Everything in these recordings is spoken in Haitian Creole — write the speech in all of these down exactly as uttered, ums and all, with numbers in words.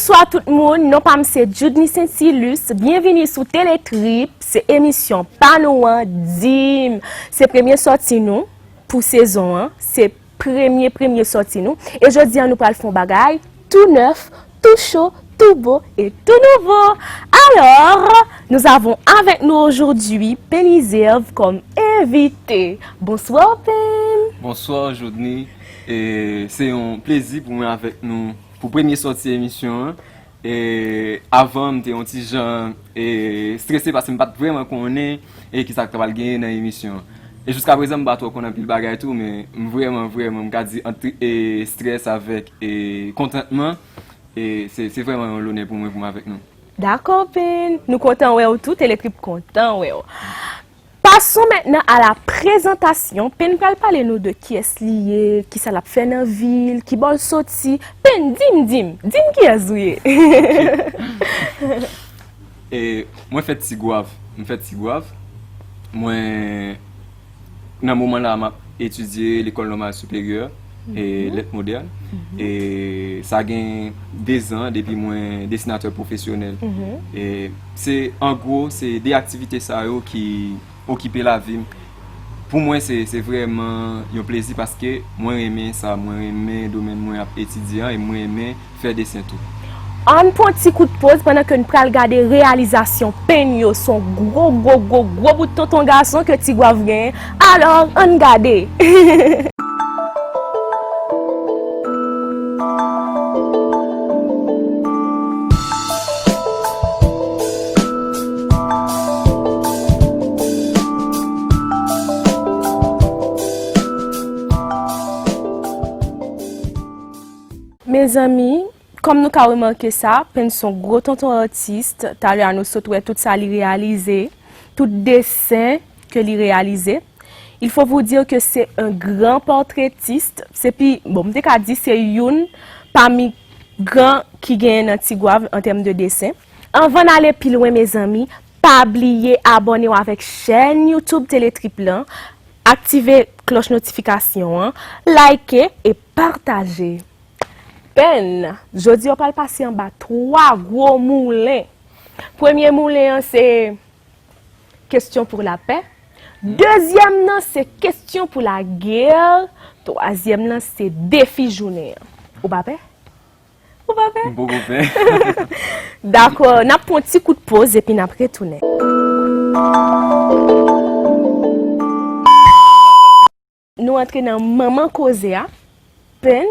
Bonswa tout moun, non pa m se Judny Saintilus, byenvini sou Teletrip, se emisyon pa nou an, Di m. Se premye sòti nou pou sezon an, se premye, premye sòti nou. E jodi a, nou pral fè yon bagay tou nèf, tou cho, tou bo e tou nouvo. Alors, nous avons avec nous aujourd'hui Penizerv comme invité. Bonsoir, Pen. Bonswa, Jodny. E se yon plezi pou mwen avèk nou pou premye sòti emisyon an. E avan, m te yon ti jan e strese paske m pa t vrèman konnen e kisa k ta pral genyen nan emisyon an. E jiska prezan, m pa twò konn anpil bagay tou, men m vrèman, vrèman, m ka di ant e strès avèk e kontantman. E se, se vrèman yon lonè pou mwen pou m avèk nou. Dakò, Pen. Nou kontan wè w tou, Teletrip kontan wè w. Passons maintenant à la présentation. Pen pral pale nou de kiyès li ye, kisa l ap fè nan vi l, kibò l soti. Pen, di m, di m, di m kiyès ou ye. E mwen fèt Tigwav. Mwen fèt Tigwav. Mwen, nan moman la, m ap etidye Lekòl Nòmal Siperyè e Lèt Modèn. E sa gen de zan depi mwen desinatè pwofesyonèl. E se, an gwo, se de aktivite sa yo ki okipe lavi m. Pou mwen, se, se vrèman yon plezi paske mwen renmen sa, mwen renmen domèn mwen ap etidye an e mwen renmen fè desen tou. Ann pran ti kout poz pandan ke n pral gade reyalizasyon Pen yo, se yon gwo, gwo, gwo, gwo bout tonton gason ke Tigwav genyen. Alò, ann gade! Mezanmi, kòm nou ka remake sa, Pen se yon gwo tonton atis. Talè a nou sot wè tout sa li reyalize, tout desen ke li reyalize. Il faut vous dire que c'est un grand portraitiste. Se pi, bon, m te ka di se youn pami gran ki genyen nan Tigwav an tèm de desen. Anvan n ale pi lwen, mezanmi, pa bliye abòne w avèk chèn YouTube Teletrip lan, aktive klòch notifikasyon an, like e pataje. Pen, jodi a w pral pase anba twa gwo moulen. Premye moulen an se Question pour la paix. Dezyèm nan se Question pour la guerre. Twazyèm nan se Defi jounen an. Ou pa pè? Ou pa pè? M poko pè. Dakò, n ap pran yon ti kout poz epi n ap retounen. Nou antre nan manman koze a. Pen,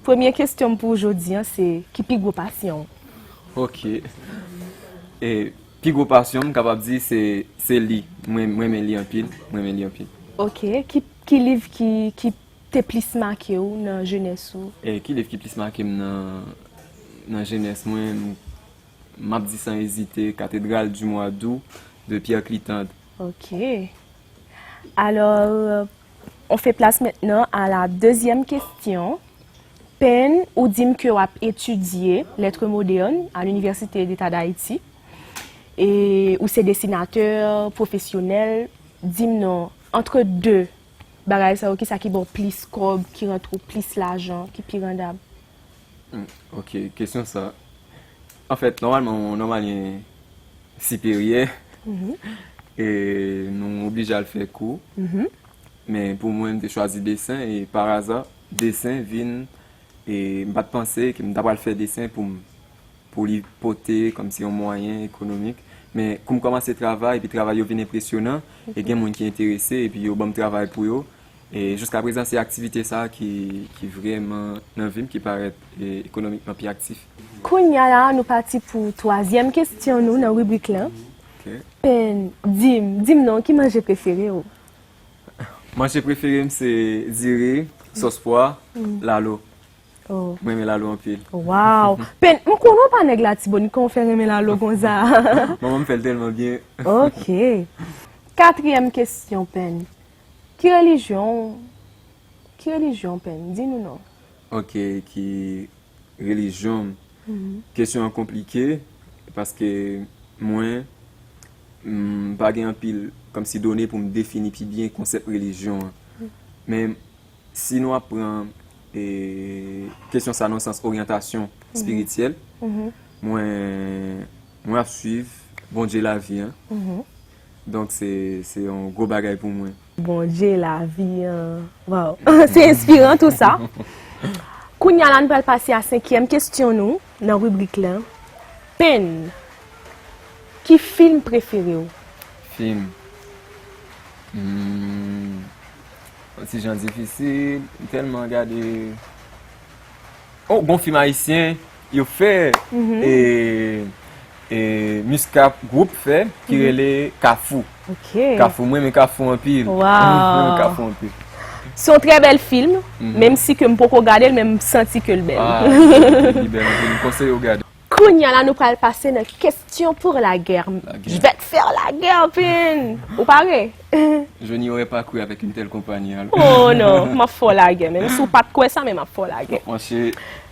premye kesyon m pou w jodi a, se ki pi gwo pasyon w? Ok. E, pi gwo pasyon m, m kapab di se, se li. Mwen, mwen renmen li anpil. Mwen renmen li anpil. Ok. Ki, ki liv ki, ki te plis make w nan jenès ou? E, ki liv ki plis make m nan, nan jenès mwen? M, m ap di san ezite, Cathédrale du mois d'août de Pierre Clitandre. Ok. Alors, on fait place maintenant à la deuxième question. Pen, ou di m ke w ap etidye lettres modernes à l'Université d'État d'Haïti. E ou se desinatè pwofesyonèl. Di m non, entre deux bagay sa yo, kisa ki ba w plis kòb, ki rantre w plis lajan, ki pi randab? Hmm, ok, kesyon sa. Anfèt, nòmalman, yon nòmalyen siperyè, e nou oblije al fè kou. Men pou mwen, m te chwazi desen, e pa aza, desen vin, e m pa t panse ke m ta pral fè desen pou m, pou li pote kòmsi yon mwayen ekonomik. Men kou m kòmanse travay, epi travay yo vin enpresyonan, e gen moun ki enterese, epi yo ban m travay pou yo. E jiska prezan, se aktivite sa ki, ki vrèman nan vi m, ki parèt, e, ekonomikman pi aktif. Kounye a la, nou pati pou twazyèm kesyon nou nan ribrik lan. Ok. Pen, di m, di m non, ki manje prefere w? Manje prefere m se diri, sòs pwa, lalo. Oh. Mwen renmen lalo anpil. Wow! Pen, m konnen w pa nèg Latibonit, kòman w fè renmen lalo konsa? Manman m fè l tèlman byen. Ok. Katriyèm kesyon, Pen. Ki relijyon, ki relijyon, Pen? Di nou non. Ok, ki relijyon m? Kesyon an konplike, paske mwen, m pa gen anpil, kòmsi, done pou m defini pi byen konsèp relijyon an. Men, si nou ap pran, e, kesyon sa nan sans oryantasyon espirityèl, Mwen, mwen ap swiv Bondye lavi an. Mhm. Donk, se, se yon gwo bagay pou mwen. Bondye lavi an. Waw. Se enspiran tou sa. Kounye a la, nou pral pase a senkyèm kesyon nou nan ribrik la. Pen, ki fim prefere w? Fim. Hmm. Yon ti jan difisil. M tèlman gade. Oh, gon fim ayisyen yo fè. Mhm. E, e Muscat Group fè, ki Mhm. rele Kafou. Ok. Kafou, mwen renmen Kafou anpil. Waw. Mwen renmen Kafou anpil. Se yon trè bèl fim, Mhm. menm si ke m poko gade l, men m santi ke l bèl. Ah, li bèl anpil. M konseye w gade. Kounye a la, nou pral pase nan kesyon pour la guerre. La guerre. Je vais te faire la guerre, Pen. Ou pare? Je n'y aurais pas cru avec une telle compagnie, alors. Oh non, m ap fè w lagè. Menm si w pa t kwè sa, men m ap fè w lagè. Monchè,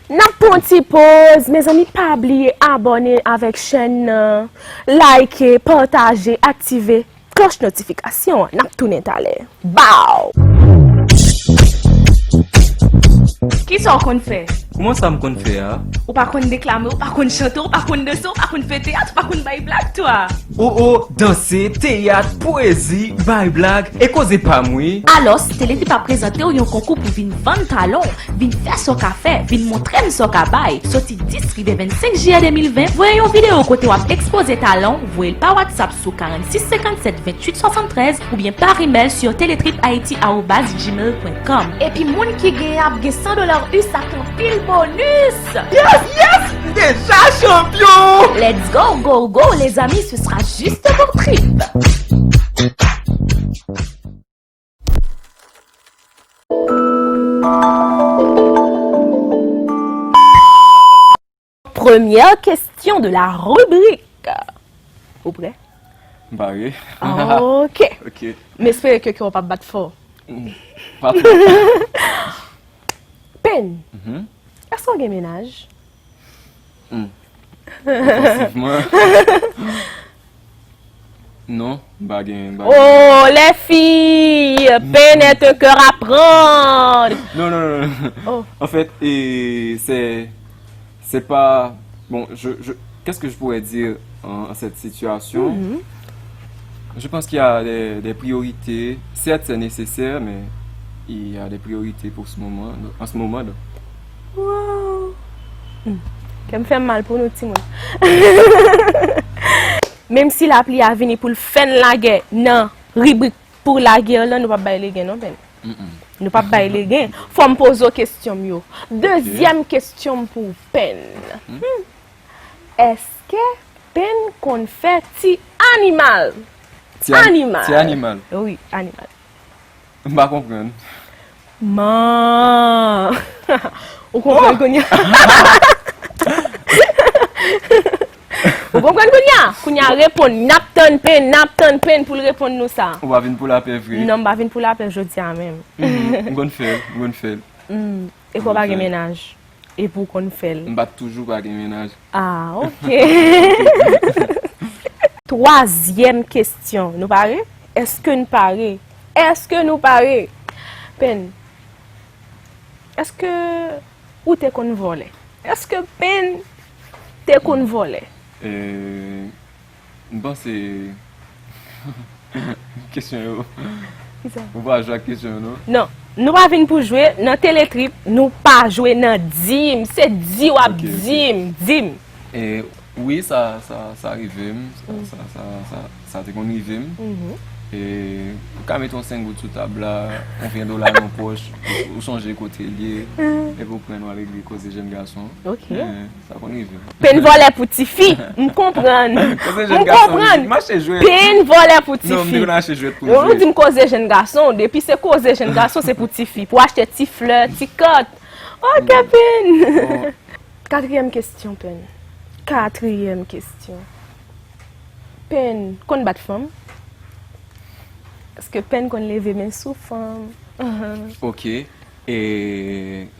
N ap pran yon ti poz, mezanmi, pa bliye abòne avèk chèn nan, like, pataje, aktive klòch notifikasyon an. N ap tounen talè. Bow! Kisa w konn fè? Kòman sa m konn fè a? Ou pa konn deklame, ou pa konn chante, ou pa konn danse, ou pa konn fè teyat, ou pa konn bay blag, twa. O o, danse, teyat, pwezi, bay blag, e koze pa m wi. Alòs, Teletrip ap prezante w yon konkou pou vin vann talon, vin fè sa w ka fè, vin montre n sa w ka bay. Soti dis rive vennsenk jiyè de mil ven, voye yon videyo kote w ap ekspoze talon w, voye l pa WhatsApp sou karannsis senkannsèt venntuit swasanntrèz oubyen pa imèl sur teletrip haiti arobase gmail point com. Epi moun ki genyen ap gen san dola U S ak anpil bonis! Yes, yes! M deja chanpyon! Let's go, go, go, les amis, ce sera juste pour trip. Première question de la rubrique. Ou prè? M pare. Ok. Ok. M espere ke kè w p ap bat fò. Pa twò. Pen, Mhm. èske w gen mennaj? Hmm. Efektivman. Non, m pa gen, m pa gen. Oh, les filles, Pen est un cœur à prendre. Non, non, non, non. Oh. En fait, et c'est, c'est pas, bon, je, je, qu'est-ce que je pourrais dire en, en cette situation? Mhm. Je pense qu'il y a des, des priorités. Certes, c'est nécessaire, mais il y a des priorités pour ce moment, en ce moment. Donc. Wow. Hmm. Kè m fè m mal pou nou, timoun. Menm si lapli a vini pou l fè n lagè nan ribrik pou lagè lan, nou p ap bay legen non, Pen. Mm-mm. Nou p ap bay legen. Fò m poze w kesyon m yo. Dezyèm kesyon m pou w, Pen. Hmm. Èske Pen konn fè ti animal? Ti an- Animal. Ti animal. Wi, animal. M pa konprann. Man! Ou konprann kounye a? Ou konprann kounye a? Kounye a reponn, n ap tann Pen, n ap tann Pen pou l reponn nou sa. Ou pa vin pou lapè vre. Non, m pa vin pou lapè jodi a menm. Mhm, m konn fè l, m konn fè l. Hmm, e kò w pa gen mennaj. Epi w konn fè l. M pa t toujou pa gen mennaj. Ah, ok. Twazyèm kesyon. Nou pare? Èske n pare? Èske nou pare? Pen, èske ou te konn vòlè? Èske Pen te konn vòlè? Euh, M panse kesyon yo. Kisa? Ou pa jwe ak kesyon yo, non? Non. Nou pa vin pou jwe nan Teletrip, nou pa jwe nan di m. Se di w ap Ok, ok. di m, di m. E wi, sa, sa, sa rive m. Sa, sa, sa, sa, sa te konn rive m. Mhm. E ou ka mete yon senk goud sou tab la, yon ven dola nan pòch, ou, ou sonje kote l ye, epi ou pran w al regle koze jèn gason. Ok. Men, sa konn rive m. Pen vòlè pou tifi. M konprann. Koze M jèn gason, konprann. mache jwe. Pen vòlè pou Non, m te tifi. konn achte jwèt pou Ou m di jwe. M koze jèn gason. Depi se koze jèn gason, se pou tifi. Pou achte ti flè, ti kat. Ok, Pen. Bon. Katriyèm kesyon, Pen. Katriyèm kesyon. Pen konn bat fanm? Èske Pen konn leve men sou fanm? Ok. E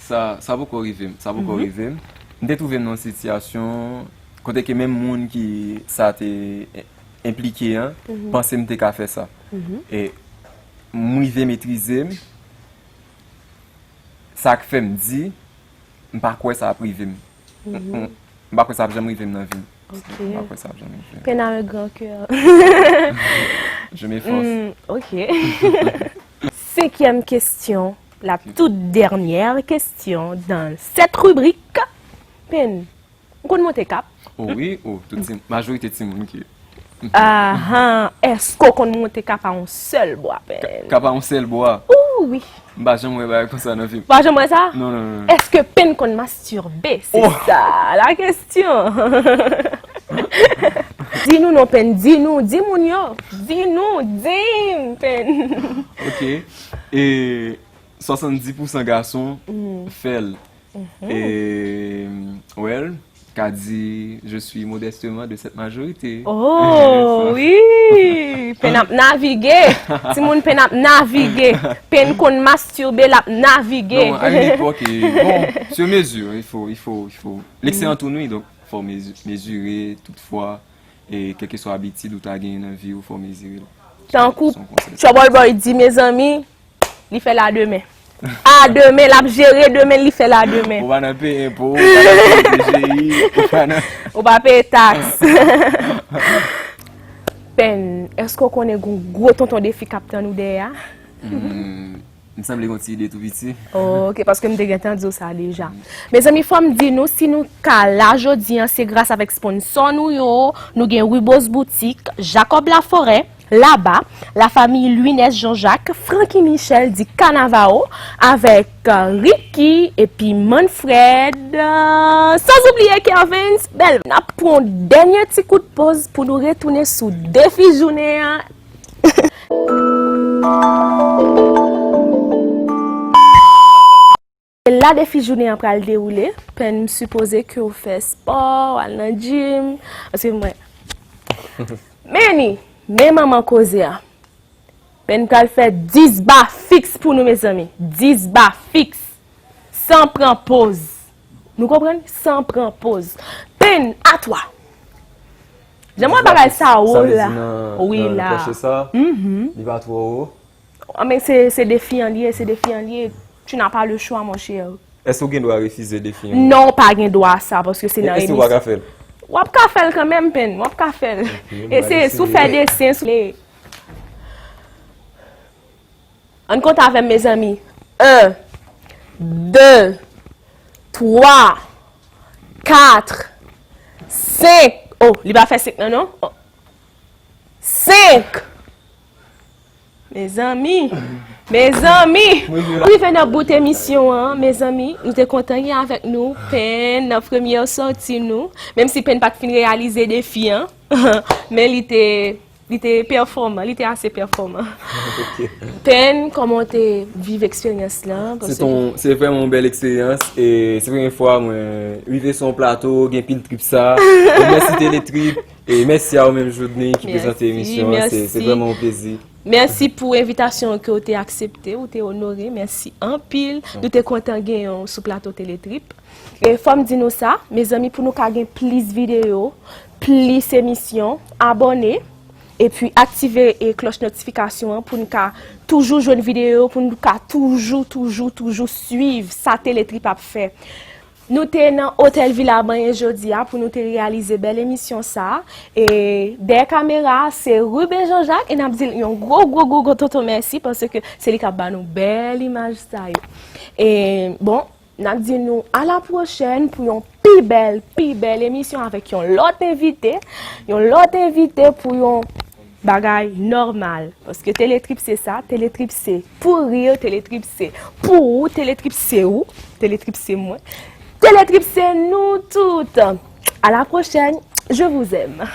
sa, sa poko rive m. Sa poko Mhm. rive m. M te twouve m nan yon sitiyasyon kote ke menm moun ki sa te enplike an, Mhm. panse m te ka fè sa. Mhm. E m rive metrize m. Sa k fè m di, m pa kwè sa ap rive m. Mhm. M pa kwè sa ap janm rive m nan vi m. Ok. M pa kwè sa ap janm rive. Pen a un grand cœur. Je m'efforce. Hmm, ok. Senkyèm kesyon, la toute dernière question dans cette rubrique. Pen, ou konn monte kap? Oh wi, oh, tout ti, majorite timoun ki Ahan, èske w konn monte kap a yon sèl bwa, Pen? Kap a yon sèl bwa? Ou wi. M pa janm wè bagay konsa nan vi m. Ou pa janm wè sa? Non, non, non, non. Èske Pen konn mastirbe? Se sa la kesyon. Di nou non, Pen, di nou, di moun yo. Di nou, di m, Pen. Ok. E swasanndis pousan gason fè l. E, well, ka di, je suis modestement de cette majorité. Oh, wi! Pen ap navige. Timoun, Pen ap navige. Pen konn mastirbe, l ap navige. Non, à une époque, bon, sur mesure, il faut, il faut, il faut. L'excès en tout nuit, donc, fò mezi-, mezire, toutfwa, e kèlkeswa abitid ou ta genyen nan vi w, fò mezire l. Tankou Trouble Boy di, mezanmi, li fè l a demen. A demen, l ap jere demen, li fè l a demen. Ou pa nan peye enpo, ou pa nan peye T G I, ou pa nan Ou pa peye taks. Pen, èske w konnen gon gwo tonton defi k ap tann ou dèyè a? Hmm, m sanble gon ti ide tou piti. Oh, ok, paske m te gentan di w sa deja. Mezanmi, fò m di nou, si nou ka la jodi a, se gras avèk sponsò nou yo, nou gen Rubos Boutique, Jacob Laforêt, Laba, lafanmi Louinès Jean-Jacques, Francky Michel di Cannavao, avèk, euh, Ricky epi Manfred, euh, sans oublier Kervens Bèl. N ap pran yon dènye ti kout poz pou nou retounen sou defi jounen an. E la defi jounen an pral dewoule, Pen, m sipoze ke w fè spò, w al nan gym, paske mwen. Meni, men manman koze a. Pen pral fè dis ba fiks pou nou, mezanmi. Dis ba fiks. San pran poz. Nou konprann? San pran poz. Pen, à toi. Jan m wè bagay sa wo la. Wi la. Li pa twò wo. Ah, men se, se defi an li ye, se defi an li ye. Tu n'as pas le choix, mon cher. Èske w gen dwa refize defi an? Non, w pa gen dwa a sa, paske se nan emisyon. Èske w pa ka fè l? W ap ka fè l kanmenm, Pen, w ap ka fè l. Ok, e se, si w fè desen, si w vle. Ann konte avè m, mezanmi. En, de, twa, kat, senk. Oh, li pa fè senk nan, non? Oh. Senk! Mezanmi! Mezanmi! Nou rive nan bout emisyon an, mezanmi. Nou te kontan gen avèk nou, Pen, nan premyè sòti nou. Menm si Pen pa t fin reyalize defi an, men li te, li te pèfòman, li te ase pèfòman. Ok. Pen, kòman w te viv eksperyans lan? Se vrèman yon bèl eksperyans, e se premye fwa mwen rive sou yon plato, gen pil trip sa. E mèsi Teletrip. E mèsi a ou menm, Jodny, ki prezante emisyon an. Se, se vrèman yon plezi. Mèsi pou envitasyon ke w te aksepte, ou te onore. Mèsi anpil. Nou te kontan genyen w sou plato Teletrip. E fò m di nou sa, mezanmi, pou nou ka gen plis videyo, plis emisyon, abòne, epi aktive, e, klòch notifikasyon an pou n ka toujou jwenn videyo, pou n ka toujou, toujou, toujou swiv sa Teletrip ap fè. Nou te nan Otèl Vila Banyen jodi a pou nou te reyalize bèl emisyon sa a. E dèyè kamera a, se Ruben Jean-Jacques e n ap di l yon gwo, gwo, gwo, gwo tonton mèsi paske se li k ap ba nou bèl imaj sa yo. E, bon, n ap di nou a la pwochèn pou yon pi bèl, pi bèl emisyon avèk yon lòt envite, yon lòt envite pou yon bagay nòmal. Paske Teletrip se sa, Teletrip se pou ri, Teletrip se pou ou, Teletrip se ou, Teletrip se mwen. Teletrip se nou tout. À la prochaine, je vous aime.